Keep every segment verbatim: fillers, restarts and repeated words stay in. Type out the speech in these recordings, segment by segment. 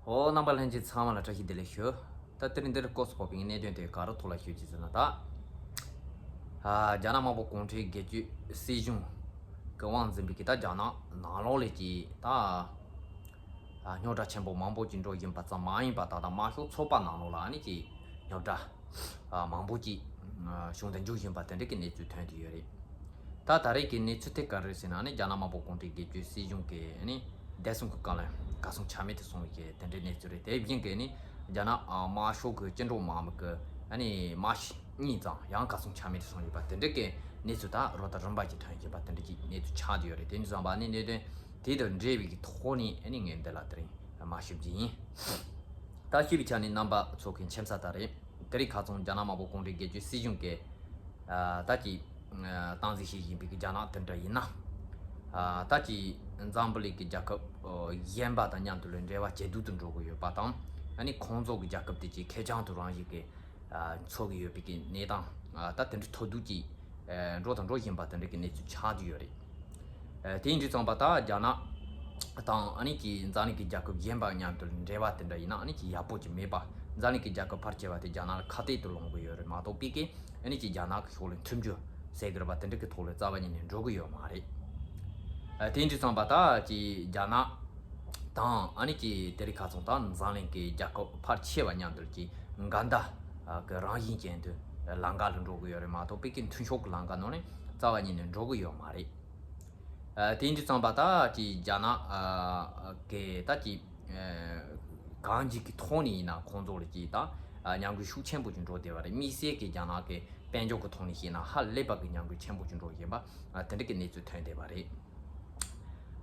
ཨོ། རྣམ་པ་ལྷན་རྒྱས་ཚང་མ་ལ་བཀྲ་ཤིས་བདེ་ལེགས་ཞུ། ད་དེ་རིང་འདིར་སྐོར་སུ་ཕོག་པའི་གནད་དོན་དེ་ག་རུ་ཐོག་ལ་ཞུ་རྒྱུ་ཟེར་ན། ད་ཨ་རྒྱ་ནག་དམར་པོ་གུང་ཁྲན་སྒེར་གཅོད་སྲིད་གཞུང་གི་དབང་འཛིན་པའི་གི་ད་རྒྱ་ནག་ནང་ལོགས་ལ་ཅིག་ད་ཨ་རྙོག་དྲ་ཆེན་པོ་མང་པོ་ཅིག་འགྲོ་བཞིན་པ་ཙམ་མ་ཡིན་པ། ད་ལྟ་དམར་ཤོག་ཚོགས་པ་ནང་ལོགས་ལ་ཨ་ནི་ཅིག་རྙོག་དྲ་ཨ་མང་པོ་ཅིག་ཨ་བྱུང་དང་འབྱུང་བཞིན་པ་དེ་འདྲ་གི་གནས་ཚུལ་ཐོན་བསྡད་ཡོད་རེད། ད་ད་རེས་ཀྱི་གནས་ཚུལ་དེ་ག་རེ་རེད་ཟེར་ན། ཨ་ནི་རྒྱ་ནག་དམར་པོ་གུང་ཁྲན་སྒེར་གཅོད་སྲིད་གཞུང་གིས་ཨ་ནི་བདེ་སྲུང་གི་བཀའ་བློན་གར་སོང་ཆ་མེད་དུ་སོང་བའི་དེ་འདྲའི་གནས་ཚུལ་རེད། དེ་བཞིན་གྱི་ཨ་ནི་རྒྱ་ནག་ཨ་དམར་ཤོག་གི་སྤྱི་འཐུས་མང་མོས་ཀྱི་ཨ་ནི་དམག་ཞིག་གཉིས་ཙམ་ཡང་གར་སོང་ཆ་མེད་དུ་སོང་ཡོད་པ་དེ་འདྲ་གི་གནས་ཚུལ་ད་རོ་ད་རིམ་པ་ཅིག་ཐོན་བཞིན་པ་དེ་འདྲ་གི་གནས་ཚུལ་ཆགས་བསྡད་ཡོད་རེད། དེ་ནི་བསམ་པ་ཨ་ནི་གནད་དོན་དེ་དང་འབྲེལ་བའི་གི་ཐོག་ནས་ཨ་ནི་ངས་འདི་ལ་དེ་རིང་མར་ཞུ་རྒྱུ་ཡིན། ད་ཞུ་བའི་ཆ་ནས་རྣམ་པ་ཚོ་གི་མཁྱེན་གསལ་ལྟར་རེད། དེ་རིང་ཁ་སང་རྒྱ་ནག་དམར་པོ་གུང་ཁྲན་སྒེར་གཅོད་སྲིད་གཞུང་གིས་ཨ་ད་ཅིག་ཨ་སྟངས་འཛིན་བྱེད་བཞིན་པའི་གི་རྒྱ་ནག་དེ་འདྲ་ཡིན་ན། ཨ་ད་ཅིག་འཛམ་བུ་གླིང་གི་རྒྱལ་ཁབ་ཨ་གཞན་པ་དང་མཉམ་དུ་ལ་འབྲེལ་བ་ཇེ་སྡུག་ཏུ་འགྲོ་གི་ཡོད་པ་དང་། ཨ་ནི་ཁོང་ཚོ་གི་རྒྱལ་ཁབ་དེ་ཅིག་ཁེར་རྐྱང་དུ་རང་བཞིན་གྱི་ཨ་འཚོ་གི་ཡོད་པའི་གི་གནས་སྟངས། ཨ་ད་དེ་འདྲ་མཐོ་སྡུག་ཅིག་ཨ་འགྲོ་དང་འགྲོ་བཞིན་པ་དེ་འདྲ་གི་གནས་ཚུལ་ཆགས་བསྡད་ཡོད་རེད། ཨ་དེ་ཡིན་དུས་ཙམ་པ་ད་རྒྱ་ནག་དང་ཨ་ནི་ཅིག་འཛམ་གླིང་གི་རྒྱལ་ཁབ་གཞན་པ་མཉམ་དུ་འབྲེལ་བ་དེ་འདྲ་ཡིན་ན་ཨ་ནི་ཅིག་ཡག་པོ་ཅིག་མེད་པ། འཛམ་གླིང་གི་རྒྱལ་ཁབ་ཕལ་ཆེ་བ་དེ་རྒྱ་ནག་ལ་ཁ་གཏད་དུ་ལོག་གི་ཡོད་རེད་མ་གཏོགས་པའི་གི་ཨ་ནི་ཅིག་རྒྱ་ནག་གི་ཕྱོགས་ལ་མཐུན་འགྱུར་ཟེར་གི་རེད་པ། དེ་འདྲ་གི་ཐོག་ལ་རྩ་བ་ཉིད་ནས་འགྲོ་གི་ཡོད་མ་རེད། ཨ་དེ་ཡིན་དུས་ཙམ་པ་ད་ཅིག་རྒྱ་ནག་དང་ཨ་ནི་ཅིག་དེ་རིང་ཁ་སང་ད་འཛམ་གླིང་གི་རྒྱལ་ཁབ་ཕལ་ཆེ་བ་མཉམ་དུ་ཅིག་འགལ་ཟླ་གི་རང་བཞིན་ཅན་དུ་ལམ་ཁ་ལ་འགྲོ་གི་ཡོད་རེད་མ་གཏོགས་པའི་གི་མཐུན་ཕྱོགས་ཀྱི་ལམ་ཁ་ནང་ནས་རྩ་བ་ཉིད་ནས་འགྲོ་གི་ཡོད་མ་རེད། ཨ་དེ་ཡིན་དུས་ཙམ་པ་ད་ཅིག་རྒྱ་ནག་ཨ་གི་ད་ཅིག་ཨ་གང་ཅིག་གི་ཐོག་ནས་ཡིན་ན་ཁོང་ཚོ་ལ་ཅིག་ད་ཨ་ཉམས་རྒུད་ཤུགས་ཆེན་པོ་ཅིག་འགྲོ་བསྡད་པ་རེད། དམིགས་བསལ་གྱི་རྒྱ་ནག་གི་དཔལ་འབྱོར་གྱི་ཐོག་ནས་བཤད་ན་ཧ་ལས་པ་གི་ཉམས་རྒུད་ཆེན་པོ་ཅིག་འགྲོ་བཞིན་པ་ཨ་དེ་འདྲ་གི་གནས་ཚུལ་ཐོན་བསྡད་པ་རེད།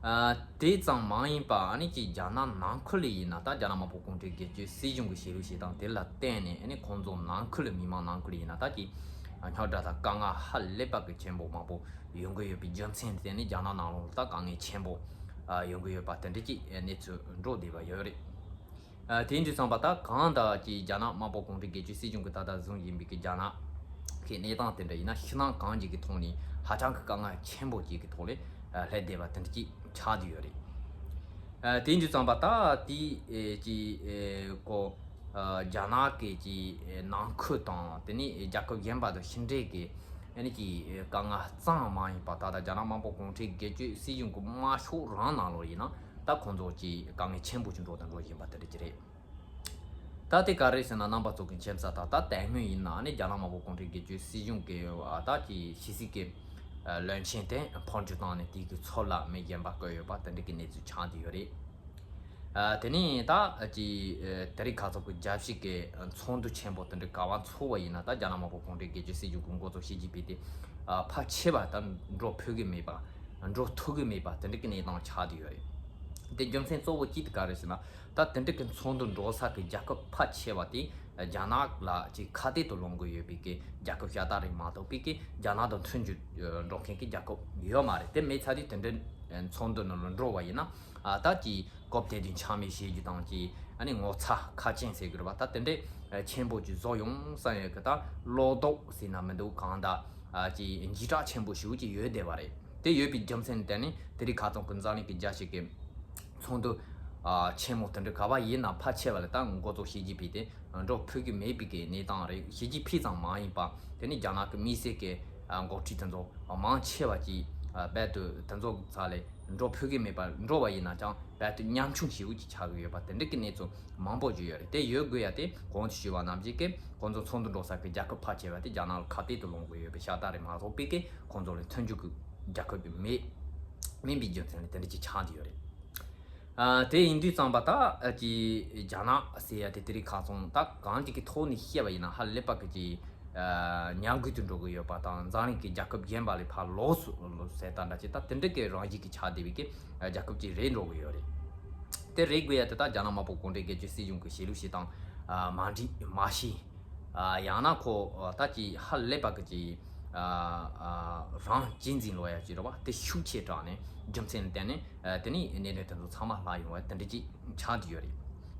ཨ་དེ་ཙམ་མ་ཡིན་པ་ཨ་ནི་ཅིག་རྒྱ་ནག་ནང་ཁུལ་ལ་ཡིན་ན། ད་རྒྱ་ནག་དམར་པོ་གུང་ཁྲན་སྒེར་གཅོད་སྲིད་གཞུང་གི་བྱེད་ལུགས་བྱེད་སྟངས་དེ་ལ་བརྟེན་ནས་ཨ་ནི་ཁོང་ཚོ་ནང་ཁུལ་ལ་མི་མང་ནང་ཁུལ་ལ་ཡིན་ན་ད་ཅིག་རྙོག་དྲ་དང་དཀའ་ངལ་ཧ་ལས་པ་གི་ཆེན་པོ་མང་པོ་ཡོང་གི་ཡོད་པའི་རྒྱུ་མཚན་དེ་ནི་རྒྱ་ནག་ནང་ལོགས་ལ་ད་དཀའ་ངལ་ཆེན་པོ་ཨ་ཡོང་གི་ཡོད་པ་དེ་འདྲ་ཅིག་གནས་ཚུལ་འགྲོ་བསྡད་པ་ཡོད་རེད། ཨ་དེ་ཡིན་དུས་ཙམ་པ་ད་གང་ལྟར་གྱི་རྒྱ་ནག་དམར་པོ་གུང་ཁྲན་སྒེར་གཅོད་སྲིད་གཞུང་གི་ད་ལྟ་བཟུང་བཞིན་པའི་གི་རྒྱ་ནག་གི་གནས་སྟངས་དེ་འདྲ་ཡིན་ན་ཕྱི་ནང་གང་ཅིག་གི་ཐོག་ནས་ཧ་ཅང་གི་དཀའ་ངལ་ཆེན་པོ་ཅིག་གི་ཐོག་ལ་ཨ་སླེབས་བསྡད་པ་དེ་འདྲ་ཅིག་ཆགས་བསྡད་ཡོད་རེད། ཨ་དེ་ཡིན་དུས་ཙམ་པ་ད་དེ་ཨེ་ཅི་ཨེ་གོ་ཨ་རྒྱ་ནག་གི་ཅི་ཨེ་ནང་ཁུལ་དང་དེ་ནས་རྒྱལ་ཁབ་གཞན་པ་དང་ཕྱི་འབྲེལ་གི་ཨ་ནི་ཅི་དཀའ་ངལ་ཙམ་མ་ཡིན་པ། ད་ལྟ་རྒྱ་ནག་དམར་པོ་གུང་ཁྲན་སྒེར་གཅོད་སྲིད་གཞུང་གི་དམར་ཤོག་རང་ནང་ལོགས་ཡིན་ན་ད་ཁོང་ཚོ་ཅི་དཀའ་ངལ་ཆེན་པོ་ཅིག་འགྲོ་དང་འགྲོ་བཞིན་པ་དེ་འདྲ་ཅིག་རེད། ད་དེ་ག་རེ་ཟེར་ན་རྣམ་པ་ཚོ་གི་མཁྱེན་གསལ་ལྟར་ད་དེ་སྔོན་ཡིན་ན་ནི་རྒྱ་ནག་དམར་པོ་གུང་ཁྲན་སྒེར་གཅོད་སྲིད་གཞུང་གི་ཨ་ད་ཀྱི་ཕྱི་སྲིད་ཀྱི་ཨ་བློན་ཆེན་དེ་ཕར་འགྱུར་བཏང་ནས་དེའི་གི་ཚབ་ལ་མི་གཞན་པ་བསྐོས་ཡོད་པ་དེ་འདྲ་གི་གནས་ཚུལ་ཆགས་བསྡད་ཡོད་རེད། ཨ་དེ་ནས་ད་ཀྱི་ཨ་དེ་རིང་ཁ་སང་གི་རྒྱལ་སྤྱི་གི་ཚོགས་འདུ་ཆེན་པོ་དེ་འདྲ་ག་པར་ཚོགས་པ་ཡིན་ན་ད་རྒྱ་ནག་དམར་པོ་གུང་ཁྲན་སྒེར་གཅོད་སྲིད་གཞུང་གི་འགོ་གཙོ་ཞི་ཅིན་ཕིང་དེ་ཨ་ཕལ་ཆེ་བ་ད་འགྲོ་ཕོད་ཀྱི་མེད་པ། འགྲོ་ཐུབ་ཀྱི་མེད་པ་དེ་འདྲ་གི་གནས་སྟངས་ཆགས་བསྡད་ཡོད་རེད། དེ་རྒྱུ་མཚན་གཙོ་བོ་གཅིག་དེ་ག་རེ་ཟེར་ན། ད་དེ་འདྲ་གི་ཚོགས་འདུ་འགྲོ་ས་གི་རྒྱལ་ཁབ་ཕལ་ཆེ་བ་དེ་རྒྱ་ནག་ལ་ཅིག་ཁ་གཏད་དུ་ལོག་གི་ཡོད་པའི་གི་རྒྱལ་ཁབ་ཤ་སྟག་རེད་མ་གཏོགས་པའི་གི་རྒྱ་ནག་དང་མཐུན་འགྱུར་འགྲོ་མཁན་གི་རྒྱལ་ཁབ་ཡོད་མ་རེད། དེ་མེད་ཚར་དུས་དེ་འདྲའི་ཚོགས་འདུ་ནང་ལ་འགྲོ་བ་ཡིན་ན་ཨ་ད་ཀྱི་སྐབས་དེ་དུས་འཆམ་མེད་བྱེད་རྒྱུ་དང་ཀྱི་ཨ་ནི་ངོ་ཚ་ཁ་ཆེམས་ཟེར་གི་རེད་པ། ད་དེ་འདྲའི་ཆེན་པོ་ཅིག་བཟོ་ཡོང་བསམ་ཡོད་གི། ད་བློ་དོགས་ཟེར་ན་མི་འདུག་གང་ལྟར་ཨ་ཀྱི་འཇིགས་སྐྲག་ཆེན་པོ་ཞེ་པོ་ཅིག་ཡོད་བསྡད་པ་རེད། དེ་ཡོད་པའི་རྒྱུ་མཚན་དེ་ནི་དེ་རིང་ཁ་སང་གི་འཛམ་གླིང་གི་རྒྱལ་སྤྱི་གི་ཚོགས་འདུ་ཨ་ཆེན་མོ་དེ་འདྲ་ག་པར་ཡིན་ན་ཕལ་ཆེ་བ་ལ་ད་འགོ་གཙོ་ཞི་ཅིན་ཕིང་དེ་འགྲོ་ཕོད་ཀྱི་མེད་པའི་གི་གནས་སྟངས་རེད། ཞི་ཅིན་ཕིང་ཙམ་མ་ཡིན་པ་དེ་ནི་རྒྱ་ནག་གི་དམིགས་བསལ་གྱི་ཨ་འགོ་ཁྲིད་དེ་ཚོ་མང་ཆེ་བ་ཅིག་ཨ་རྦད་དེ་དེ་ཚོ་ཚ་ལས་འགྲོ་ཕོད་ཀྱི་མེད་པ། འགྲོ་བ་ཡིན་ན་ཀྱང་རྦད་དེ་ཉམ་ཆུང་ཞེ་པོ་ཅིག་ཆགས་ཀྱི་ཡོད་པ་དེ་འདྲ་གི་གནས་ཚུལ་མང་པོ་ཅིག་ཡོད་རེད། དེ་ཡོད་དགོས་ཡ་དེ་གོང་དུ་ཞུས་པ་ནང་བཞིན་གྱི་ཁོང་ཚོ་ཚོགས་འདུ་འགྲོ་ས་གི་རྒྱལ་ཁབ་ཕལ་ཆེ་བ་དེ་རྒྱ་ནག་ལ་ཁ་གཏད་དུ་ལོག་དགོས་ཡོད་པའི་ཤ་སྟག་རེད་མ་གཏོགས་པའི་གི་ཁོང་ཚོ་ལ་མཐུན་འགྱུར་གྱི་རྒྱལ་ཁབ་ཀྱི་མེད། མིན་པའི་རྒྱུ་མཚན་ལ་དེ་འདྲ་ཅིག་ཆགས་བསྡད་ཡོད་རེད། ཨ་དེ་ཡིན་དུས་ཙམ་པ་ད་ཨ་ཀྱི་རྒྱ་ནག་ཟེར་ཡ་དེ་དེ་རིང་ཁ་སང་ད་གང་ཅིག་གི་ཐོག་ནས་བཤད་པ་ཡིན་ན་ཧ་ལས་པ་གི་ཅིག་ཨ་ཉམས་རྒུད་དུ་འགྲོ་གི་ཡོད་པ་དང་འཛམ་གླིང་གི་རྒྱལ་ཁབ་གཞན་པ་ལས་ཕར་ལོགས་སུ་ཟེར་ད་འདྲ་ཅིག་ད་དེ་འདྲ་གི་རང་བཞིན་གྱི་ཆགས་བསྡད་པའི་གི་རྒྱལ་ཁབ་ཅིག་རེད་འགྲོ་གི་ཡོད་རེད། དེ་རེད་དགོས་ཡ་དེ་ད་རྒྱ་ནག་དམར་པོ་གུང་ཁྲན་སྒེར་གཅོད་སྲིད་གཞུང་གི་བྱེད་ལུགས་བྱེད་སྟངས་ཨ་མ་འགྲིག་མ་ཤེས། ཨ་ཡང་ན་ཁོ་ཨ་ད་ཅིག་ཧ་ལས་པ་གི་ཅིག་ཨ་ཨ་རང་གཅེས་འཛིན་ལོག་ཡ་ཅིག་རེད་བ། དེ་ཤུགས་ཆེ་དྲགས་ནས་རྒྱུ་མཚན་ལ་བརྟེན་ནས་ཨ་དེ་ནས་གནད་དོན་དེ་ཚོ་ཚང་མ་ལྷག་ཡོང་བ་དེ་འདྲ་ཅིག་ཆགས་བསྡད་ཡོད་རེད།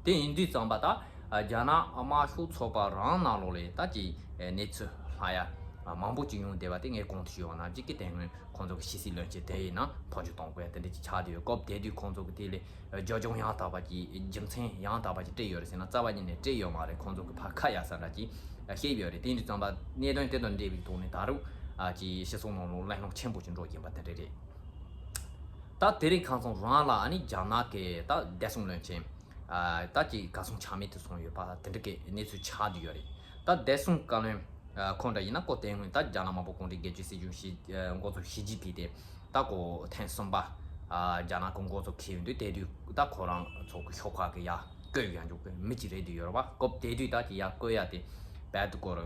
དེ་ཡིན་དུས་ཙམ་པ་ད་ཨ་རྒྱ་ནག་དམར་ཤོག་ཚོགས་པ་རང་ནང་ལོགས་ལ་ད་ཅིག་ཨ་གནས་ཚུལ་ལྷག་ཡ་ མང་པོ་ཅིག་ཡོང་བསྡད་པ་དེ་ངས་གོང་དུ་ཞུས་པ་ནང་བཞིན་གྱི་དེ་སྔོན་ཁོང་ཚོ་གི་ཕྱི་སྲིད་བློན་ཆེན་དེ་ཡིན་ན་ཕར་ཚུར་གཏོང་དགོས་ཡ་དེ་འདྲ་ཅིག་ཆགས་བསྡད་ཡོད། སྐབས་དེ་དུས་ཁོང་ཚོ་གི་དེ་ལས་རྒྱབ་ལྗོངས་ཡང་དག་པ་ཅིག་རྒྱུ་མཚན་ཡང་དག་པ་ཅིག་སྤྲད་ཡོད་རེད་ཟེར་ན་རྩ་བ་ཉིད་ནས་སྤྲད་ཡོད་མ་རེད། ཁོང་ཚོ་གི་ཕར་ཁ་ཡ་ས་འདྲ་ཅིག་བཤད་ཡོད་རེད། དེ་འདྲ་ཙམ་པ་གནད་དོན་དེ་དང་འབྲེལ་བའི་ཐོག་ནས་ད་རུང་ཨ་ཅིག་སྤྱི་ཚོགས་ནང་ལོགས་གླེང་སློང་ཆེན་པོ་ཅིག་འགྲོ་བཞིན་པ་དེ་འདྲ་རེད། ད་དེ་རིང་ཁ་སང་རང་ལ་ཨ་ནི་རྒྱ་ནག་གི་ད་བདེ་སྲུང་བློན་ཆེན་ཨ་ད་ཅིག་གར་སོང་ཆ་མེད་དུ་སོང་ཡོད་པ་དེ་འདྲ་གི་གནས་ཚུལ་ཆགས་བསྡད་ཡོད་རེད། ད་བདེ་སྲུང་བཀའ་བློན་ཨ་ཁོང་འདྲ་ཡིན་ན་ཁོ་དེ་སྔོན་ད་རྒྱ་ནག་དམར་པོ་གུང་ཁྲན་སྒེར་གཅོད་སྲིད་གཞུང་ཞི་ཨ་འགོ་གཙོ་ཞི་ཅིན་ཕིང་དེ་ད་ཁོ་ཐེངས་གསུམ་པ་ཨ་རྒྱ་ནག་གི་འགོ་གཙོ་འཁེལ་ཡོང་དུས་དེ་དུས་ད་ཁོ་རང་ཚོ་གི་ཤོག་ཁག་གི་ཡ་བསྐོས་ཡ་འཇོག་གི་མི་གཅིག་རེད་དུ་ཡོད་རེད་བ། སྐབས་དེ་དུས་ད་ཅིག་ཡ་བསྐོས་ཡ་དེ་བལ་དུ་སྐོར་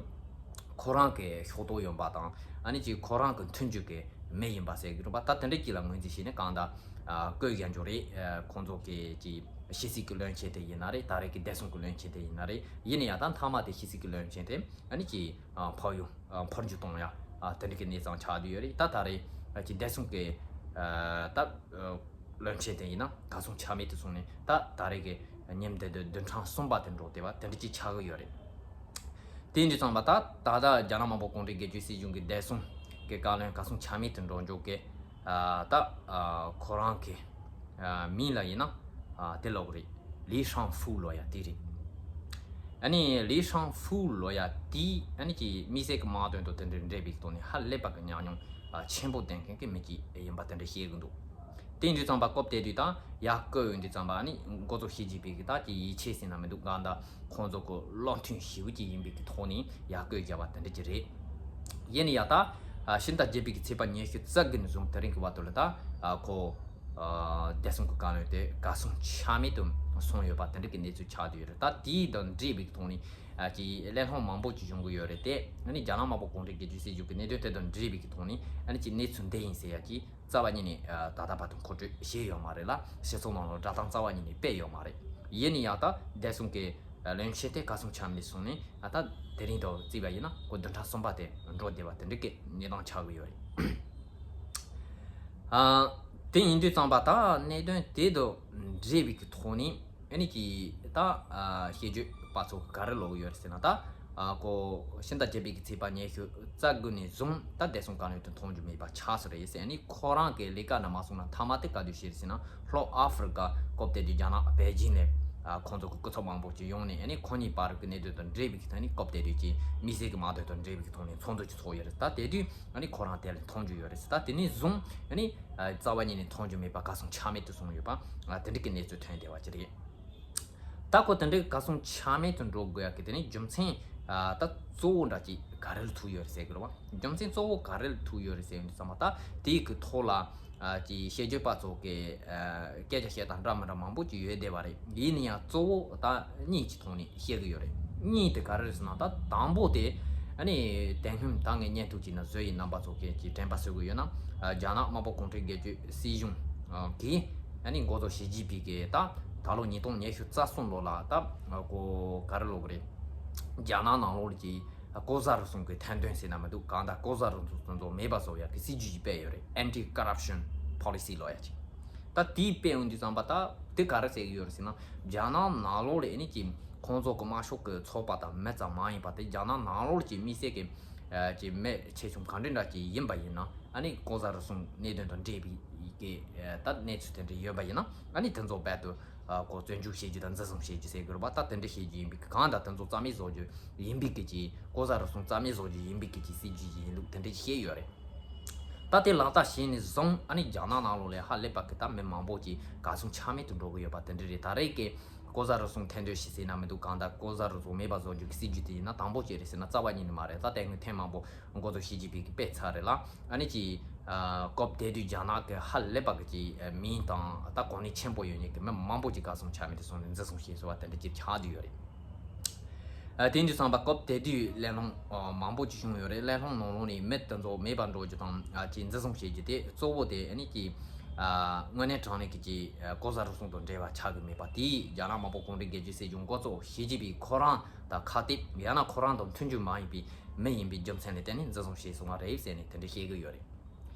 ཁོ་རང་གི་ཤོག་ཐོག་ཡོང་པ་དང་ཨ་ནི་ཅིག་ཁོ་རང་གི་མཐུན་འགྱུར་གི་མི་ཡིན་པ་ཟེར་གི་རེད་པ། ད་དེ་འདྲ་ཅིག་ལ་ངོས་འཛིན་བྱས་ནས་གང་ལྟར་ཨ་བསྐོས་ཡ་འཇོག་རེད། ཨ་ཁོང་ཚོ་གི་ཅིག་ཕྱི་སྲིད་ཀྱི་བློན་ཆེན་དེ་ཡིན་ན་རེད། ད་རེས་ཀྱི་བདེ་སྲུང་གི་བློན་ཆེན་དེ་ཡིན་ན་རེད། ཡིན་ན་ཡང་ད་མཐའ་མ་དེ་ཕྱི་སྲིད་ཀྱི་བློན་ཆེན་དེ་ཨ་ནི་ཅིག་ཨ་ཕར་ཡོང་ཨ་འཕུར་འགྱུར་གཏོང་ཡ་ཨ་དེ་འདྲ་གི་གནས་སྟངས་ཆགས་བསྡད་ཡོད་རེད། ད་ད་རེས་ཨ་ཅིག་བདེ་སྲུང་གི་ཨ་ད་ཨ་བློན་ཆེན་དེ་ཡིན་ན་གར་སོང་ཆ་མེད་དུ་སོང་ནས་ད་ད་རེས་ཀྱི་ཉིན་འདི་དུ་བདུན་ཕྲག་གསུམ་པ་དེ་འགྲོ་བསྡད་པ་དེ་འདྲ་ཅིག་ཆགས་ཀྱི་ཡོད་རེད། དེ་འདྲ་ཙམ་པ་ད་ད་ལྟ་རྒྱ་ནག་དམར་པོ་གུང་ཁྲན་སྒེར་གཅོད་སྲིད་གཞུང་གི་བདེ་སྲུང་གི་བཀའ་བློན་གར་སོང་ཆ་མེད་དུ་འགྲོ་འཇུག་གི་ཨ་ད་ཨ་ཁོ་རང་གི་ཨ་མིང་ལ་ཡིན་ན་ཨ་དེ་ལབ་རེད། ལི་ཧྲང་ཧྥུའུ་ལབ་ཡ་དེ་རེད། ཨ་ནི་ལི་ཧྲང་ཧྥུའུ་ལབ་ཡ་དེ་ཨ་ནི་ཀྱི་དམིགས་བསལ་གྱི་དམག་དོན་དང་དེ་འདྲའི་འབྲེལ་བའི་ཐོག་ནས་ཧ་ལས་པ་གི་ཉམས་མྱོང་ཨ་ཆེན་པོ་ལྡན་མཁན་གྱི་མི་གཅིག་ཡིན་པ་དེ་འདྲ་བཤད་གི་འདུག་དེ་འདྲ་ཙམ་པ་སྐབས་དེ་དུས་དང་ཡ་བསྐོས་ཡོང་དུས་ཙམ་པ་ཨ་ནི་འགོ་གཙོ་ཞི་ཅིན་ཕིང་གི་ད་ཀྱི་ཡིད་ཆེས་ཟིན་ན་མི་འདུག་གང་ལྟར་ཁོང་ཚོ་གི་བློ་མཐུན་ཞེ་པོ་ཅིག་ཡིན་པའི་གི་ཐོག་ནས་ཡར་བསྐོས་བརྒྱབ་པ་དེ་འདྲ་ཅིག་རེད། ཡིན་ན་ཡང་ད་ཨ་ཕྱི་ཟླ་བརྒྱད་པའི་གི་ཚེས་པ་ཉི་ཤུ་རྩ་དགུ་ནས་བཟུང་དེ་རིང་གི་བར་དུ་ལ་ད་ཨ་ཁོ་ཨ་བདེ་སྲུང་གི་བཀའ་བློན་དེ་གར་སོང་ཆ་མེད་དུ་སོང་ཡོད་པ་དེ་འདྲ་གི་གནས་ཚུལ་ཆགས་བསྡད་ཡོད་རེད། ད་དེའི་དང་འབྲེལ་བའི་ཐོག་ནས་ཨ་ཅིག་གླེང་སློང་མང་པོ་ཅིག་བྱུང་གི་ཡོད་རེད་དེ། ཨ་ནི་རྒྱ་ནག་དམར་པོ་གུང་ཁྲན་སྒེར་གཅོད་སྲིད་གཞུང་གི་གནད་དོན་དེ་དང་འབྲེལ་བའི་གི་ཐོག་ནས་ཨ་ནི་ཅིག་གནས་ཚུལ་འདི་ཡིན་ཟེར་ཡ་ཅིག་རྩ་བ་ཉིད་ནས་ཨ་ད་ལྟ་བར་དུ་མཁོ་སྤྲོད་བྱས་ཡོད་མ་རེད་ལ། སྤྱི་ཚོགས་ནང་ལ་སྒྲ་གདངས་རྩ་བ་ཉིད་ནས་སྤེལ་ཡོད་མ་རེད། ཡིན་ན་ཡང་ད་བདེ་སྲུང་གི་ཨ་བློན་ཆེན་དེ་གར་སོང་ཆ་མེད་སོང་ནས་ཨ་ད་དེ་རིང་དང་བརྩིས་པ་ཡིན་ན་ཁོ་བདུན་ཕྲག་གསུམ་པ་དེ་འགྲོ་བསྡད་པ་དེ་འདྲ་གི་གནས་སྟངས་ཆགས་ཀྱི་ཡོད་རེད། ཨ་དེ་ཡིན་དུས་ཙམ་པ་ད་གནད་དོན་དེ་དང་འབྲེལ་བའི་གི་ཐོག་ནས། ཨ་ནི་ཀྱི་ད་ཨ་ཤེས་རྒྱུད་པ་ཚོ་ག་རེ་ལབ་ཡོད་རེད་ཟེར་ན། ད་ཨ་ཁོ་ཕྱི་ཟླ་བརྒྱད་པའི་གི་ཚེས་པ་ཉི་ཤུ་རྩ་དགུ་ནས་བཟུང་ད་བདེ་སྲུང་བཀའ་བློན་དུ་མཐོང་རྒྱུ་མེད་པ་ཆགས་སོང་རེད་ཟེར། ཨ་ནི་ཁོ་རང་གི་ལས་ཀ་ནང་མ་སོང་ན་མཐའ་མ་དེ་ག་དུས་ཤེས་རེད་ཟེར་ན། ལྷོ་ཨ་ཧྥི་རི་ཀ་སྐབས་དེ་དུས་རྒྱ་ནག་པེ་ཅིང་ནས་ཨ་ཁོང་ཚོ་གི་སྐུ་ཚབ་མང་པོ་ཅིག་ཡོང་ནས། ཨ་ནི་ཁོ་གཉིས་བར་གི་གནད་དོན་དང་འབྲེལ་བའི་གི་ཐོག་ནས་སྐབས་དེ་དུས་ཀྱི་དམིགས་བསལ་གི་དམག་དོན་དང་འབྲེལ་བའི་གི་ཐོག་ནས་ཚོགས་འདུ་ཅིག་ཚོགས་ཡོད་རེད། ད་དེ་དུས་ཨ་ནི་ཁོ་རང་དེ་ལ་མཐོང་རྒྱུ་ཡོད་རེད་ཟེར། ད་དེ་ནས་བཟུང་ཨ་ནི་ཨ་རྩ་བ་ཉིད་ནས་མཐོང་རྒྱུ་མེད་པ་གར་སོང་ཆ་མེད་དུ་སོང་ཡོད་པ་ཨ་དེ་འདྲ་གི་གནས་ཚུལ་ཐོན་བསྡད་པ་ཅིག་རེད། ད་ཁོ་དེ་འདྲའི་གར་སོང་ཆ་མེད་དུ་འགྲོ་དགོས་ཡག་གི་དེ་ནི་རྒྱུ་མཚན་ཨ་ད་གཙོ་བོ་འདྲ་ཅིག་ག་རེ་ལ་ཐུག་ཡོད་རེད་ཟེར་གི་རེད་བ། རྒྱུ་མཚན་གཙོ་བོ་ག་རེ་ལ་ཐུག་ཡོད་རེད་ཟེར་ཡོང་དུས་ཙམ་པ། ད་དེའི་གི་ཐོག་ལ་ཨ་ཅིག་ཤེས་རྒྱུད་པ་ཚོ་གི་ཨ་སྐད་ཆ་བཤད་སྟངས་འདྲ་མི་འདྲ་མང་པོ་ཅིག་ཡོད་བསྡད་པ་རེད། ཡིན་ན་ཡང་གཙོ་བོ་ད་གཉིས་ཀྱི་ཐོག་ནས་བཤད་གི་ཡོད་རེད། གཉིས་དེ་ག་རེ་རེད་ཟེར་ན། ད་དང་པོ་དེ་ཨ་ནི་དེ་སྔོན་ད་ངས་བརྙན་ཐུང་ཅིག་ནང་བཟོས་ཡིན། རྣམ་པ་ཚོ་གི་ཅིག་དྲན་པ་གསོས་གི་ཡོད་ན། ཨ་རྒྱ་ནག་དམར་པོ་གུང་ཁྲན་སྒེར་གཅོད་སྲིད་གཞུང་ཨ་གིས་ཨ་ནི་འགོ་གཙོ་ཞི་ཅིན་ཕིང་གིས་ད་ད་ལོ་ཉིས་སྟོང་ཉི་ཤུ་རྩ་གསུམ་ལོ་ལ་ད་ཨ་ཁོ་ག་རེ་ལབ་གི་རེད། རྒྱ་ནག་ནང་ལོགས་ཀྱི་ལྐོག་ཟ་རུལ་སུངས་ཀྱི་ཐེར་འདོན་ཟེར་ན་མི་འདུག་གང་ལྟར་ལྐོག་ཟ་རུལ་སུངས་དེ་ཚོ་མེད་པ་བཟོ་ཡག་གི་སྲིད་ཇུས་ཅིག་སྤེལ་ཡོད་རེད། Anti Corruption Policy ལབ་ཡག་ཅིག་ད་དེའི་སྤེལ་ཡོང་དུས་ཙམ་པ་ད་དེ་ག་རེ་ཟེར་གི་ཡོད་རེད་ཟེར་ན། རྒྱ་ནག་ནང་ལོགས་ལ་ཨ་ནི་ཀྱི་ཁོང་ཚོ་གི་དམར་ཤོག་གི་ཚོགས་པ་དང་མི་ཙམ་མ་ཡིན་པ་དེ། རྒྱ་ནག་ནང་ལོགས་ཀྱི་དམིགས་བསལ་གྱི་ཨ་ཀྱི་མི་ཆེ་ཆུང་གང་འདྲ་འདྲ་ཅིག་ཡིན་པ་ཡིན་ན། ཨ་ནི་ལྐོག་ཟ་རུལ་སུངས་གནད་དོན་དང་འབྲེལ་བའི་གི་ཨ་ད་གནས་ཚུལ་དེ་འདྲ་ཡོད་པ་ཡིན་ན། ཨ་ནི་དེ་ཚོ་རྦད་དེ་ཨ་ཁོ་བཙོན་འཇུག་བྱེད་རྒྱུ་དང་འཛིན་བཟུང་བྱེད་རྒྱུ་ཟེར་གི་རེད་པ། ད་དེ་འདྲ་བྱེད་རྒྱུ་ཡིན་པའི་གི། གང་ལྟར་དེ་ཚོ་རྩ་མེད་བཟོ་རྒྱུ་ཡིན་པའི་གི་ཅིག་ལྐོག་ཟ་རུལ་སུངས་རྩ་མེད་བཟོ་རྒྱུ་ཡིན་པའི་གི་ཅིག་སྲིད་ཇུས་ཅིག་ཡིན་ལུགས་དེ་འདྲ་ཅིག་བཤད་ཡོད་རེད། ད་དེ་ལག་བསྟར་བྱས་ནས་བཟུང་ཨ་ནི་རྒྱ་ནག་ནང་ལོགས་ལ་ཧ་ལས་པ་གི་ད་མི་མང་པོ་ཅིག་གར་སོང་ཆ་མེད་དུ་འགྲོ་གི་ཡོད་པ་དེ་འདྲ་རེད། ད་རེས་ཀྱི་ལྐོག་ཟ་རུལ་སུངས་ཐེར་འདོན་བྱེད་ཟེར་ན་མི་འདུག་གང་ལྟར་ལྐོག་ཟ་རུལ་སུངས་མེད་པ་བཟོ་རྒྱུ་གི་སྲིད་ཇུས་དེ་ཡིན་ན་དང་པོ་ཅིག་རེད་ཟེར་ན་རྩ་བ་ཉིད་ནས་མ་རེད། ད་དེ་སྔོན་ཐེངས་མང་པོ་འགོ་གཙོ་ཞི་ཅིན་ཕིང་གིས་སྤེལ་ཚར་རེད་ལ། ཨ་ནི་ཅིག་ཨ་སྐབས་དེ་དུས་རྒྱ་ནག་གི་ཧ་ལས་པ་གི་ཅིག་ཨ་མིང་དང་ད་གོ་གནས་ཆེན་པོ་ཡོད་མཁན་གྱི་མི་མང་པོ་ཅིག་གར་སོང་ཆ་མེད་དུ་སོང་ནས་འཛིན་བཟུང་བྱས་སོང་བ་དེ་འདྲ་ཅིག་ཆགས་བསྡད་ཡོད་རེད། ཨ་དེ་འདྲ་བསམ་པ་སྐབས་དེ་དུས་གླེང་སློང་ཨ་མང་པོ་ཅིག་བྱུང་ཡོད་རེད། གླེང་སློང་ནང་ལོགས་ནས་མི་དེ་ཚོ་མེད་པར་འགྲོ་རྒྱུ་དང་ཨ་ཅིག་འཛིན་བཟུང་བྱེད་རྒྱུ་དེ་གཙོ་བོ་དེ་ཨ་ནི་ཅིག་ཨ་དངོས་གནས་དྲང་གནས་ཀྱི་ཅིག་ཨ་ལྐོག་ཟ་རུལ་སུངས་དང་འབྲེལ་བ་ཆགས་ཀྱི་མེད་པ། དེས་རྒྱ་ནག་དམར་པོ་གུང་ཁྲན་སྒེར་གཅོད་སྲིད་གཞུང་འགོ་གཙོ་ཞི་ཅིན་ཕིང་ཁོ་རང་དང་ཁ་གཏད། ཡང་ན་ཁོ་རང་དང་མཐུན་འགྱུར་མ་ཡིན་པའི་མི་ཡིན་པའི་རྒྱུ་མཚན་ལ་བརྟེན་ནས་འཛིན་བཟུང་བྱས་སོང་བ་རེད་ཟེར་ནས་དེ་འདྲ་བཤད་ཀྱི་ཡོད་རེད།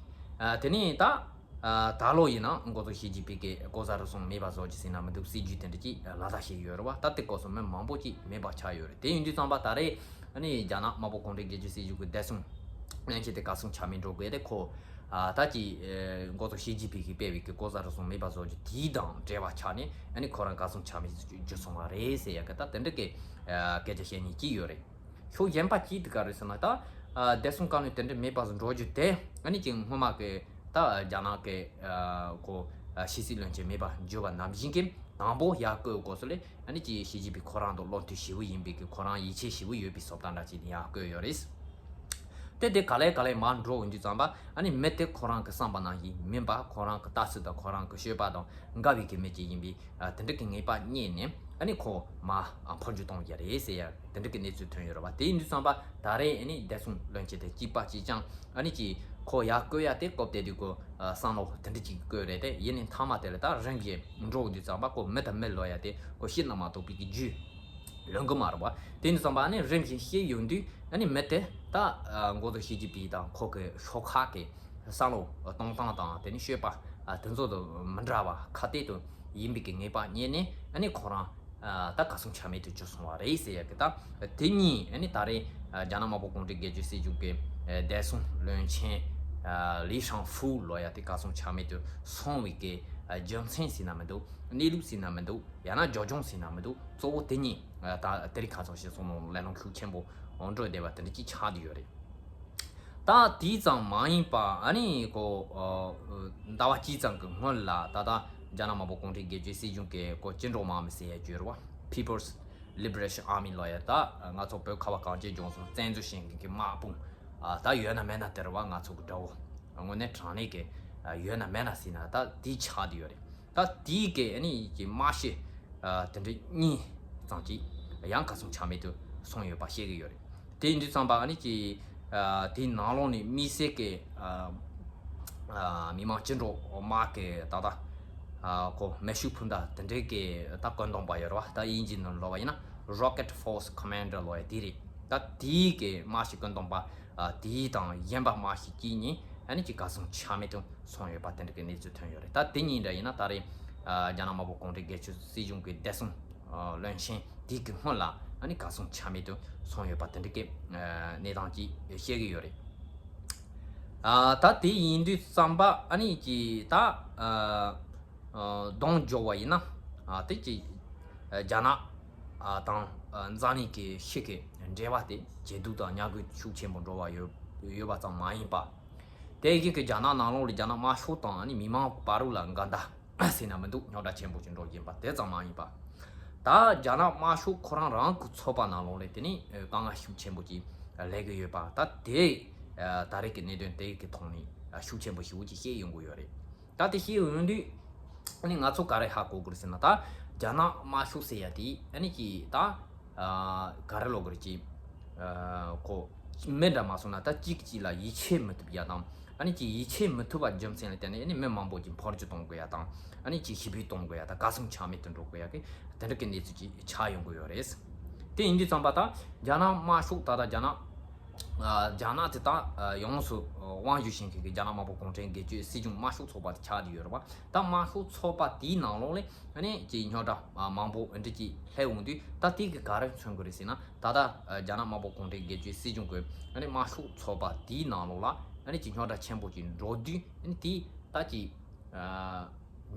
ཨ་དེ་ནས་ད་ཨ་ད་ལོ་ཡིན་ན་འགོ་གཙོ་ཞི་ཅིན་ཕིང་གིས་ལྐོག་ཟ་རུལ་སུངས་མེད་པ་བཟོ་རྒྱུ་ཟེར་ན་མི་འདུག་སྲིད་ཇུས་དེ་འདྲ་ཅིག་ལག་བསྟར་བྱས་ཡོད་རེད་བ། ད་དེ་སྐབས་སུ་མི་མང་པོ་ཅིག་མེད་པ་ཆགས་ཡོད་རེད། དེ་ཡིན་དུས་ཙམ་པ་ད་རེས་ཨ་ནི་རྒྱ་ནག་དམར་པོ་གུང་ཁྲན་སྒེར་གཅོད་སྲིད་གཞུང་གི་བདེ་སྲུང་ བློན་ཆེན་དེ་གར་སོང་ཆ་མེད་འགྲོ་དགོས་ཏེ། ཁོ་ཨ་ད་ཅི་འགོ་གཙོ་ཞི་ཅིན་ཕིང་གིས་སྤེལ་བའི་གི་ལྐོག་ཟ་རུལ་སུངས་མེད་པ་བཟོ་རྒྱུ་དེའི་དང་འབྲེལ་བ་ཆགས་ནས། ཨ་ནི་ཁོ་རང་གར་སོང་ཆ་མེད་གྱུར་སོང་བ་རེད་ཟེར་ཡ་གི་ད་དེ་འདྲ་གི་སྐད་ཆ་བཤད་མཁན་གཅིག་ཡོད་རེད། ཕྱོགས་གཞན་པ་གཅིག་དེ་ག་རེད་ཟེར་ན། ད་བདེ་སྲུང་བཀའ་བློན་དེ་འདྲ་མེད་པ་བཟོ་འགྲོ་རྒྱུ་དེ། ཨ་ནི་ཅིག་སྔོན་མ་གི་ད་རྒྱ་ནག་གི་ཁོ་ཕྱི་སྲིད་བློན་ཆེན་མེད་པ་བཟོས་པ་ནང་བཞིན་གི། དང་པོ་ཡར་བསྐོས་སྐབས་སུ་ལས་ཨ་ནི་ཅིག་ཞི་ཅིན་ཕིང་ཁོ་རང་དང་བློ་མཐུན་ཞེ་པོ་ཡིན་པའི་གི། ཁོ་རང་ཡིད་ཆེས་ཞེ་པོ་ཡོད་པའི་བཟོ་ལྟ་འདྲ་ཅིག་ནས་ཡར་བསྐོས་ཡོད་རེད། དེ་དེ་ག་ལེ་ག་ལེ་མར་འགྲོ་འོང་དུས་ཙམ་པ། ཨ་ནི་མི་དེ་ཁོ་རང་གི་བསམ་པ་ནང་བཞིན་མིན་པ། ཁོ་རང་གི་ལྟ་ཚུལ་དང་ཁོ་རང་གི་སྤྱོད་པ་དང་འགལ་བའི་གི་མི་ཅིག་ཡིན་པའི་དེ་འདྲ་གི་ངེས་པ་རྙེད་ནས། ཨ་ནི་ཁོ་མར་འཕོ་འགྱུར་གཏོང་རྒྱུ་རེད་ཟེར་ཡ་དེ་འདྲ་གི་གནས་ཚུལ་ཐོན་ཡོད་རེད་བ། དེ་ཡིན་དུས་ཙམ་པ་ད་རེས་ཨ་ནི་བདེ་སྲུང་བློན་ཆེན་དེ་གཅིག་པ་གཅིག་རྐྱང་། ཨ་ནི་ཅིག་ཁོ་ཡར་བསྐོས་ཡ་དེ་སྐབས་དེ་དུས་ཁོ་བསམ་བློ་དེ་འདྲ་ཅིག་བསྐོས་རེད་དེ། ཡིན་ནའི་མཐའ་མ་དེ་ལ་ད་རིམ་བཞིན་འགྲོ་འོང་དུས་ཙམ་པ་ཁོ་མི་དང་མི་ལབ་ཡ་དེ་ཁོ་ཤེས་ན་མ་གཏོགས་པའི་གི་རྒྱུས་ལོན་གི་མ་རེད་བ། དེ་ཡིན་དུས་ཙམ་པ་ཨ་ནི་རིམ་བཞིན་ཤེས་ཡོང་དུས། ཨ་ནི་མི་དེ་ད་འགོ་གཙོ་ཞི་ཅིན་ཕིང་དང་ཁོ་གི་ཤོག་ཁག་གི་བསམ་བློ་གཏོང་སྟངས་དང་དེ་ནི་སྤྱོད་པ་དེ་ཚོ་དང་མི་འདྲ་བ་ཁ་གཏད་དུ་ཡིན་པའི་གི་ངེས་པ་རྙེད་ནས། ཨ་ནི་ཁོ་རང་ད་གར་སོང་ཆ་མེད་དུ་གྱུར་སོང་བ་རེད་ཟེར་ཡ་གི། ད་དེ་ཉིན་ཨ་ནི་ད་རེས་རྒྱ་ནག་དམར་པོ་གུང་ཁྲན་སྒེར་གཅོད་སྲིད་གཞུང་གི་བདེ་སྲུང་བློན་ཆེན་ལི་ཤང་ཧྥུའུ་ལབ་ཡ་དེ་གར་སོང་ཆ་མེད་དུ་སོང་བའི་གི་རྒྱུ་མཚན་ཟེར་ན་མི་འདུག་གནས་ལུགས་ཟེར་ན་མི་འདུག་ཡང་ན་རྒྱབ་ལྗོངས་ཟེར་ན་མི་འདུག་གཙོ་བོ་དེ་ཉིད་ད་དེ་རིང་ཁ་སང་སྤྱི་ཚོགས་ནང་གླེང་སློང་ཤུགས་ཆེན་པོ་འགྲོ་བསྡད་པ་དེ་འདྲ་ཅིག་ཆགས་བསྡད་ཡོད་རེད། ད་དེ་ཙམ་མ་ཡིན་པ། ཨ་ནི་ཁོ་ཟླ་བ་གཅིག་ཙམ་གྱི་སྔོན་ལ་ད་ལྟ་རྒྱ་ནག་དམར་པོ་གུང་ཁྲན་སྒེར་གཅོད་སྲིད་གཞུང་གི་ཁོ་སྤྱི་འགྲོ་དམག་མི་ཟེར་ཡ་ཅིག་ཡོད་རེད་བ། People's Liberation Army ལབ་ཡ། ད་ང་ཚོ་བོད་ཁ་བ་གངས་ཅན་ལྗོངས་སུ་བཙན་འཛུལ་བྱེད་མཁན་གྱི་དམག་དཔུང་ད་ཡོད་ན་མེད་ན་དེ་རེད་བ། ང་ཚོ་གི་དགྲ་བོ་དངོས་གནས་དྲང་གནས་ཀྱི་ཡོད་ན་མེད་ན་ཟེར་ན་ད་དེ་ཆགས་བསྡད་ཡོད་རེད། ད་དེའི་གི་ཨ་ནི་གི་དམག་ཤི་དེ་འདྲ་གཉིས་ཙམ་ཅིག་ཡང་གར་སོང་ཆ་མེད་དུ་སོང་ཡོད་པ་ཤེས་ཀྱི་ཡོད་རེད། དེ་ཡིན་དུས་ཙམ་པ་ཨ་ནི་ཅིག་དེའི་ནང་ལོགས་ནས་དམིགས་བསལ་གྱི་མི་དམངས་སྤྱི་འགྲོ་དམག་གི་ད་ལྟ་ཁོ་མེ་ཤུགས་འཕུར་མདའ་དེ་འདྲའི་གི་ད་བཀོད་འདོམས་པ་ཡོད་རེད་བ། ད་དབྱིན་ཇི་ནང་ལོགས་པ་ཡིན་ན་Rocket Force Commander ལབ་ཡ་དེ་རེད། ད་དེའི་གི་དམག་ཤི་བཀོད་འདོམས་པ་དེའི་དང་གཞན་པ་དམག་ཤི་གཅིག་གཉིས་ཨ་ནི་ཅིག་གར་སོང་ཆ་མེད་དུ་སོང་ཡོད་པ་དེ་འདྲ་གི་གནས་ཚུལ་ཐོན་ཡོད་རེད། ད་དེ་གཉིས་འདྲ་ཡིན་ན་ད་རེས་རྒྱ་ནག་དམར་པོ་གུང་ཁྲན་སྒེར་གཅོད་སྲིད་གཞུང་གི་བདེ་སྲུང་བློན་ཆེན་དེ་གི་སྔོན་ལ་ཨ་ནི་གར་སོང་ཆ་མེད་དུ་སོང་ཡོད་པ་དེ་འདྲ་གི་གནས་སྟངས་ཅིག་བཤད་ཀྱི་ཡོད་རེད། ད་དེ་ཡིན་དུས་ཙམ་པ་ཨ་ནི་ཅིག་ད་གདོང་འཇོག་པ་ཡིན་ན་དེ་ཅིག་རྒྱ་ནག་དང་འཛམ་གླིང་གི་ཕྱི་གི་འབྲེལ་བ་དེ་ཇེ་སྡུག་དང་ཉམས་རྒུད་ཤུགས་ཆེན་པོ་འགྲོ་བ་ཡོད་ཡོད་པ་ཙམ་མ་ཡིན་པ། དེ་བཞིན་གྱི་རྒྱ་ནག་ནང་ལོགས་ལ་རྒྱ་ནག་དམར་ཤོག་དང་ཨ་ནི་མི་མང་བར་ལ་འགལ་ཟླ་ཟེར་ན་མི་འདུག་རྙོག་དྲ་ཆེན་པོ་ཅིག་འགྲོ་བཞིན་པ་དེ་ཙམ་མ་ཡིན་པ། ད་རྒྱ་ནག་དམར་ཤོག་ཁོ་རང་རང་གི་ཚོགས་པ་ནང་ལོགས་ལ་དེ་ནི་དཀའ་ངལ་ཤུགས་ཆེན་པོ་ཅིག་སླེབས་ཀྱི་ཡོད་པ། ད་དེ་ད་རེས་ཀྱི་གནད་དོན་དེ་གི་ཐོག་ནས་ཤུགས་ཆེན་པོ་ཞེ་པོ་ཅིག་བཤད་ཡོང་གི་ཡོད་རེད། ད་དེ་བཤད་ཡོང་དུས་ཨ་ནི་ང་ཚོ་ག་རེ་ཧ་གོ་དགོས་ཟེར་ན། ད་རྒྱ་ནག་དམར་ཤོག་ཟེར་ཡ་དེ་ཨ་ནི་ཅིག་ད་ག་རེ་ལབ་དགོས་རེད། ཅིག་ཁོ་མི་འདྲ་མ་སོང་ན་ད་གཅིག་གཅིག་ལ་ཡིད་ཆེས་མི་ཐུབ་ཡ་དང་། ཨ་ནི་ཅིག་ཡིད་ཆེས་མི་ཐུབ་པ་རྒྱུ་མཚན་ལ་བརྟེན་ནས་ཨ་ནི་མི་མང་པོ་ཅིག་འཕོ་འགྱུར་གཏོང་དགོས་ཡ་དང་། ཨ་ནི་ཅིག་ཞི་བདེ་གཏོང་དགོས་ཡ་དང་། གར་སོང་ཆ་མེད་དུ་འགྲོ་དགོས་ཡ་གི་དེ་འདྲ་གི་གནས་ཚུལ་ཅིག་ཆགས་ཡོང་གི་ཡོད་རེད། དེ་ཡིན་དུས་ཙམ་པ་ད་རྒྱ་ནག་དམར་ཤོག་ད་ལྟ་རྒྱ་ནག་རྒྱ་ནག་དེ་དག་ཡོངས་སུ་དབང་བསྒྱུར་བྱེད་མཁན་གྱི་རྒྱ་ནག་དམར་པོ་གུང་ཁྲན་སྒེར་གཅོད་སྲིད་གཞུང་དམར་ཤོག་ཚོགས་པ་དེ་ཆགས་བསྡད་ཡོད་རེད་བ། ད་དམར་ཤོག་ཚོགས་པ་དེའི་ནང་ལོགས་ལས་ཨ་ནི་ཅིག་རྙོག་དྲ་མང་པོ་འདི་ཅིག་སླེབས་འོང་དུས། ད་དེ་གི་ག་རེ་མཚོན་གི་རེད་ཟེར་ན། ད་ལྟ་རྒྱ་ནག་དམར་པོ་གུང་ཁྲན་སྒེར་གཅོད་སྲིད་གཞུང་གི་ཨ་ནི་དམར་ཤོག་ཚོགས་པ་དེའི་ནང་ལོགས་ལ་ཨ་ནི་ཅིག་རྙོག་དྲ་ཆེན་པོ་ཅིག་འགྲོ་དུས། ཨ་ནི་དེ་ད་ཅིག་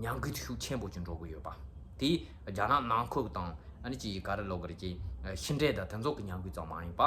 ཉམས་རྒུད་ཤུགས་ཆེན་པོ་ཅིག་འགྲོ་གི་ཡོད་པ། དེ་རྒྱ་ནག་ནང་ཁུལ་དང་ཨ་ནི་ཅིག་ག་རེ་ལབ་དགོས་རེད། ཅིག་ཕྱི་འབྲེལ་དང་དེ་ཚོ་གི་ཉམས་རྒུད་ཙམ་མ་ཡིན་པ།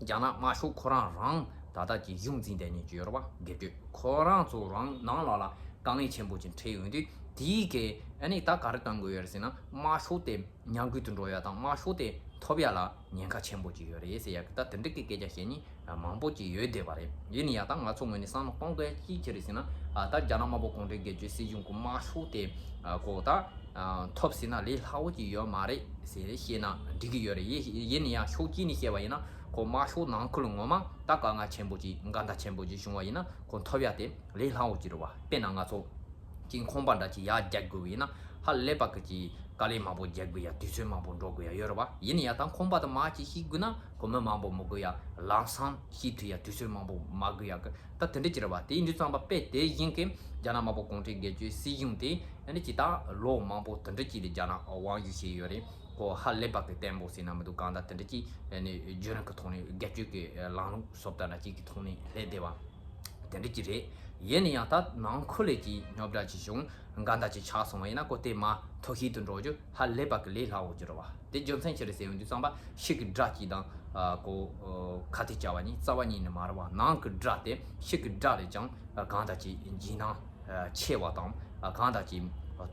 རྒྱ་ནག་དམར་ཤོག་ཁོ་རང་རང་ད་ལྟ་ཅིག་གཞུང་འཛིན་བསྡད་མཁན་ཅིག་ཡོད་རེད་བ། སྒེར་གཅོད་ཁོ་རང་ཚོ་རང་ནང་ལོགས་ལ་དཀའ་ངལ་ཆེན་པོ་ཅིག་འཕྲད་ཡོང་དུས། དེའི་གི་ཨ་ནི་ད་ག་རེ་སྟོན་དགོས་ཡོད་རེད་ཟེར་ན། དམར་ཤོག་དེ་ཉམས་རྒུད་དུ་འགྲོ་ཡ་དང་། དམར་ཤོག་དེ་ཐོབ་ཡ་ལ་ཉེན་ཁ་ཆེན་པོ་ཅིག་ཡོད་རེད་ཟེར་ཡ་གི་ད་དེ་འདྲ་གི་སྐད་ཆ་བཤད་མཁན་མང་པོ་ཅིག་ཡོད་བསྡད་པ་རེད། ཡིན་ན་ཡང་ད་ང་ཚོ་ངོས་ནས་བསམ་བློ་གཏོང་དགོས་ཡ་ཅིག་ཅི་རེད་ཟེར་ན། ཨ་ད་རྒྱ་ནག་དམར་པོ་གུང་ཁྲན་སྒེར་གཅོད་སྲིད་གཞུང་གི་དམར་ཤོག་དེ་ཨ་ཁོ་ད་ཨ་ཐོབ་ཟིན་ན་ལས་སླ་བོ་ཅིག་ཡོད་མ་རེད་ཟེར་བཤད་ན་འགྲིག་གི་ཡོད་རེད། ཡིན་ཡིན་ན་ཡང་ཕྱོགས་གཅིག་ནས་བཤད་པ་ཡིན་ན། ཁོ་དམར་ཤོག་ནང་ཁུལ་ངོ་མ་ད་དཀའ་ངལ་ཆེན་པོ་ཅིག་འགལ་ཟླ་ཆེན་པོ་ཅིག་བྱུང་བ་ཡིན་ན། ཁོ་ཐོབ་ཡ་དེ་ལས་སླ་བོ་ཅིག་རེད་བ། དཔེར་ན་ང་ཚོ་ཅིག་ཁང་པ་འདྲ་ཅིག་ཡར་རྒྱག་དགོས་པ་ཡིན་ན། ཧ་ལས་པ་གི་ཅིག་ དཀའ་ལས་མང་པོ་རྒྱག་དགོས་ཡ། དུས་ཚོད་མང་པོ་འགྲོ་དགོས་ཡ་ཡོད་རེད་བ། ཡིན་ན་ཡང་ད་ཁང་པ་དང་མ་ཅིག་ཤེས་དགོས་ན་ཁོ་མི་མང་པོ་མི་དགོས་ཡ། ལམ་སང་ཤེས་ཐུབ་ཡ། དུས་ཚོད་མང་པོ་མ་དགོས་ཡ་གི་ད་དེ་འདྲ་ཅིག་རེད་བ། དེ་ཡིན་དུས་ཙམ་པ་དཔེ་དེ་བཞིན་གི་རྒྱ་ནག་དམར་པོ་གུང་ཁྲན་སྒེར་གཅོད་སྲིད་གཞུང་དེ་ཨ་ནི་ཅིག་ད་ལོ་མང་པོ་དེ་འདྲ་ཅིག་ལ་རྒྱ་ནག་དབང་བསྒྱུར་བྱས་ཡོད་རེད། ཁོ་ཧ་ལས་པ་གི་བརྟན་པོ་ཟེར་ན་མི་འདུག་གང་ལྟར་དེ་འདྲ་ཅིག་ཨ་ནི་བརྒྱུད་རིམ་གི་ཐོག་ནས་སྒེར་གཅོད་ཀྱི་ལམ་ལུགས་སོབ་ད་ན་ཅིག་གི་ཐོག་ནས་སླེབས་བསྡད་པ། དེ་འདྲ་ཅིག་རེད། ཡིན་ན་ཡང་ད་ནང་ཁུལ་ལས་ཀྱི་རྙོག་དྲ་ཅིག་བྱུང་འགལ་ཟླ་ཅིག་ཆགས་སོང་བ་ཡིན་ན་ཁོ་དེ་མ་མཐོ་ཤོས་དུ་འགྲོ་རྒྱུ་ཧ་ལས་པ་གི་ལས་སླ་བོ་ཅིག་རེད་བ། དེ་རྒྱུ་མཚན་ཅི་རེད་ཟེར་ཡོང་དུས་ཙམ་པ་ཕྱི་གི་དགྲ་གཅིག་དང་ཨ་ཁོ་ཨ་ཁ་གཏད་བཅག་པ་གཉིས་རྩ་བ་ཉིད་ནས་མ་རེད་བ། ནང་གི་དགྲ་དེ་ཕྱི་གི་དགྲ་རེད་ཀྱང་གང་ལྟར་གྱི་འཇིགས་སྣང་ཆེ་བ་དང་གང་ལྟར་གྱི་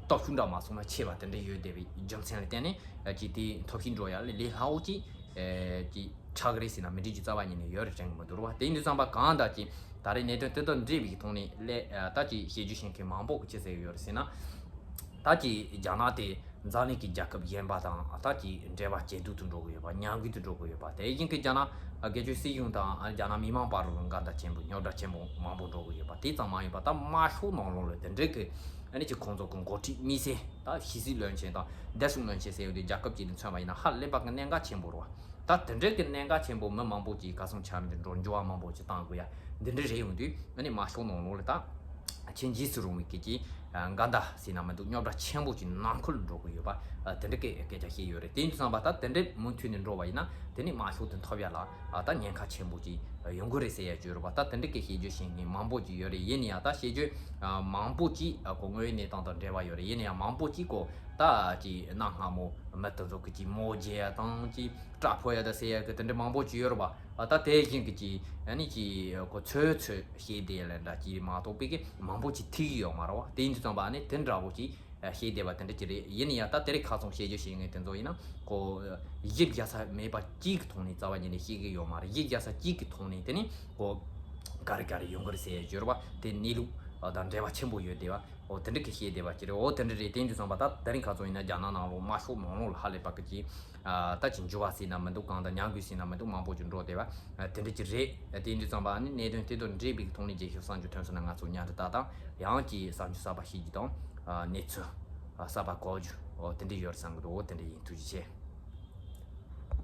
སྟོབས་ཤུགས་འདྲ་མ་སོང་ན་ཆེ་བ་དེ་འདྲ་ཡོད་བསྡད་པའི་རྒྱུ་མཚན་ལ་བརྟེན་ནས་ཅིག་དེ་མཐོ་ཤོས་འགྲོ་ཡ་ལས་ལས་སླ་བོ་ཅིག་ཅིག་ཆགས་ཀྱི་རེད་ཟེར་ན་མི་འགྲིག་རྒྱུ་རྩ་བ་ཉིད་ནས་ཡོད་རེད་དྲན་གི་མི་འདུག་རེད་བ། དེ་ཡིན་དུས་ཙམ་པ་གང་ལྟར་གྱི་ད་རེས་གནད་དོན་དེ་དང་འབྲེལ་བའི་ཐོག་ནས་ལས་ད་ཅིག་བཤད་རྒྱུ་བཤད་མཁན་མང་པོ་གི་ཅི་ཟེར་ཡོད་རེད་ཟེར་ན། ད་ཅིག་རྒྱ་ནག་དེ་འཛམ་གླིང་གི་རྒྱལ་ཁབ་གཞན་པ་དང་ད་ཅིག་འབྲེལ་བ་ཇེ་སྡུག་ཏུ་འགྲོ་གི་ཡོད་པ། ཉམས་རྒུད་དུ་འགྲོ་གི་ཡོད་པ། དེ་བཞིན་གྱི་རྒྱ་ནག་སྒེར་གཅོད་སྲིད་གཞུང་དང་རྒྱ་ནག་མི་མང་བར་ལ་འགལ་ཟླ་ཆེན་པོ་རྙོག་དྲ་ཆེན་པོ་མང་པོ་འགྲོ་གི་ཡོད་པ། དེ་ཙམ་མ་ཡིན་པ་ད་དམར་ཤོག་ནང་ལོགས་ལ་དེ་འདྲའི་གི་ཨ་ནི་ཅིག་ཁོང་ཚོ་གི་འགོ་ཁྲིད་དམིགས་བསལ་ད་ཕྱི་སྲིད་བློན་ཆེན་དང་བདེ་སྲུང་བློན་ཆེན་ཟེར་ཡོད་དུས་རྒྱལ་ཁབ་ཅིག་ནས་མཚོན་པ་ཡིན་ན་ཧ་ལས་པ་གི་གནད་འགག་ཆེན་པོ་རེད་བ། ད་དེ་འདྲའི་གི་གནད་འགག་ཆེན་པོ་མི་མང་པོ་ཅིག་ག་སོང་ཆ་མི་འདྲ་འགྲོ་འགྱུར་བ་མང་པོ་ཅིག་བཏང་དགོས་ཡ་འདི་འདྲ་རེད་ཡོང་དུས་ཨ་ནི་དམར་ཤོག་ནང་ལོགས་ལ་ད་ཆེས་འཇིགས་སུ་རུང་བའི་གི་ཅིག་འགལ་ཟླ་ཟེར་ན་མི་འདུག་རྙོག་དྲ་ཆེན་པོ་ཅིག་ནང་ཁུལ་འགྲོ་གི་ཡོད་པ་དེ་འདྲ་གི་སྐད་ཆ་བཤད་ཡོད་རེད། དེ་ཡིན་དུས་ཙམ་པ་ད་དེ་འདྲ་མུ་མཐུད་ནས་འགྲོ་བ་ཡིན་ན་དེ་ནི་དམར་ཤོག་དེ་ཐོབ་ཡ་ལ་ད་ཉེན་ཁ་ཆེན་པོ་ཅིག་ཡོང་གི་རེད་ཟེར་ཡ་བརྗོད་རེད་བ། ད་དེ་འདྲ་གི་བཤད་རྒྱུ་བཤད་མཁན་མང་པོ་ཅིག་ཡོད་རེད། ཡིན་ན་ཡང་ད་བཤད་རྒྱུ་མང་པོ་ཅིག་ཁོ་དངོས་ཡོད་གནས་སྟངས་དང་འབྲེལ་བ་ཡོད་རེད། ཡིན་ན་ཡང་མང་པོ་ཅིག་ཁོ་ད་ཅིག་གནའ་སྔ་མོ་མི་དེ་ཚོ་གི་ཅིག་མོ་རྒྱས་ཡ་དང་ཅིག་སྐྲ་ཕོ་ཡ་ད་ཟེར་ཡ་གི་དེ་འདྲ་མང་པོ་ཅིག་ཡོད་རེད་བ། ད་དེ་བཞིན་གི་ཅིག་ཨ་ནི་ཅིག་ཁོ་ཚོས་ཚོས་བཤད་བསྡད་ལ་འདྲ་ཅིག་མ་གཏོགས་པའི་གི་མང་པོ་ཅིག་ཐིག་ཡོད་མ་རེད་བ། དེ་ཡིན་དུས་ཙམ་པ་ཨ་ནི་དེ་འདྲ་བོ་ཅིག་བཤད་བསྡད་པ་དེ་འདྲ་ཅིག་རེད། ཡིན་ན་ཡང་ད་དེ་རིང་ཁ་སང་བཤད་རྒྱུ་བཤད་མཁན་དེ་ཚོ་ཡིན་ན་ཁོ་གཞི་རྒྱག་ས་མེད་པ་གཅིག་གི་ཐོག་ནས་རྩ་བ་ཉིད་ནས་བཤད་གི་ཡོད་མ་རེད། གཞི་རྒྱག་ས་གཅིག་གི་ཐོག་ནས་དེ་ནི་ཁོ་ག་རེ་ག་རེ་ཡོང་གི་རེད་ཟེར་ཡ་བརྗོད་རེད་བ། དེ་གནས་ལུགས་དང་འབྲེལ་བ་ཆེན་པོ་ཡོད་བསྡད་པ། འོ་དེ་འདྲ་གི་བཤད་བསྡད་པ་ཅིག་རེད། འོ་དེ་འདྲ་རེད། དེ་ཡིན་དུས་ཙམ་པ་ད་དེ་རིང་ཁ་སང་ཡིན་ན་རྒྱ་ནག་ནང་ལོགས་དམར་ཤོག་ནང་ལོགས་ལ་ཧ་ལས་པ་གི་ཅིག་ད་ཅིག་འགྱུར་བ་ཟེར་ན་མི་འདུག་གང་ལྟར་ཉམས་རྒུད་ཟེར་ན་མི་འདུག་མང་པོ་ཅིག་འགྲོ་བསྡད་པ་དེ་འདྲ་ཅིག་རེད། དེ་ཡིན་དུས་ཙམ་པ་ནི་གནད་དོན་དེ་དང་འབྲེལ་བའི་ཐོག་ནས་རྒྱལ་ཤོས་གསར་འགྱུར་ཐོན་སོང་ན་ང་ཚོ་མཉམ་དུ་ལྟ་དང་ཡང་ཅིག་གསར་འགྱུར་གསར་པ་ཤེས་རྒྱུ་དང་གནས་ཚུལ་གསར་པ་གོ་རྒྱུ་འོ་དེ་འདྲ་ཡོད་བསམ་གི་འདུག་འོ་དེ་འདྲ་ཡིན། ཐུགས་རྗེ་ཆེ།